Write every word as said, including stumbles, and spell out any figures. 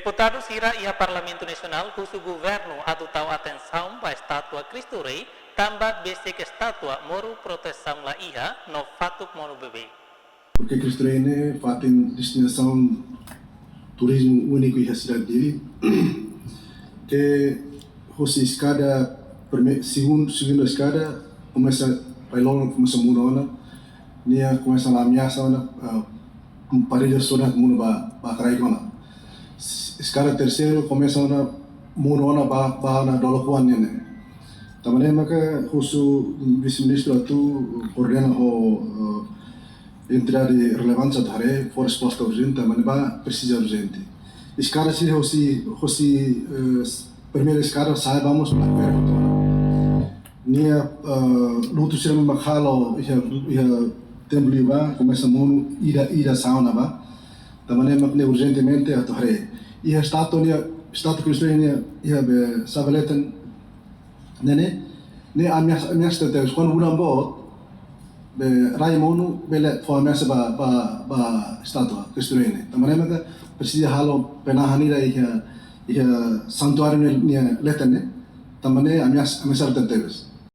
Deputadu sira iha Parlamentu Nasionál husu governu atu tau atensaun ba estátua Kristu Rei, tanba besik estátua moru protesaun la iha no fatuk monu beibeik. Porque Kristu Rei ne'e fatin destinasaun turizmu úniku iha sidade Dili. Ke hosi eskada prime-, segun-, segunda eskada komesa, rai-loron komesa monu ona, nia komesa la ameasa ona, ah, paredes sona monu ba, ba kraik ona. S-, eskada terseiru komesa ona monu ona ba, ba ona dolok-oan ne'e. Tanba ne'e maka husu vise-ministru atu koordena ho, eh, entidade relevante atu haree fó resposta urjente, tanba ne'e ba presiza urjente. Eskada sira hosi, hosi, eh, s-, primeira eskada sa'e ba mós ba ferro to'o. Nia, eh, lutu sira mak halo iha, iha tempu liubá komesa monu ida, ida sa'e ona ba. Tanba ne'e mak ne'e urjentemente atu haree. Iha estátua nia, estátua Kristu Rei nia, iha be sá-leten ne'e, ne'e ameasa, ameasa tebes. Kuandu udan boot, be rai monu bele fó ameasa ba, ba, ba estátua Kristu Rei ne'e. Tanba ne'e maka presiza halo penahan ida iha, iha santuáriu nia, nia leten ne'e. Tanba ne'e ameasa, ameasa tebes.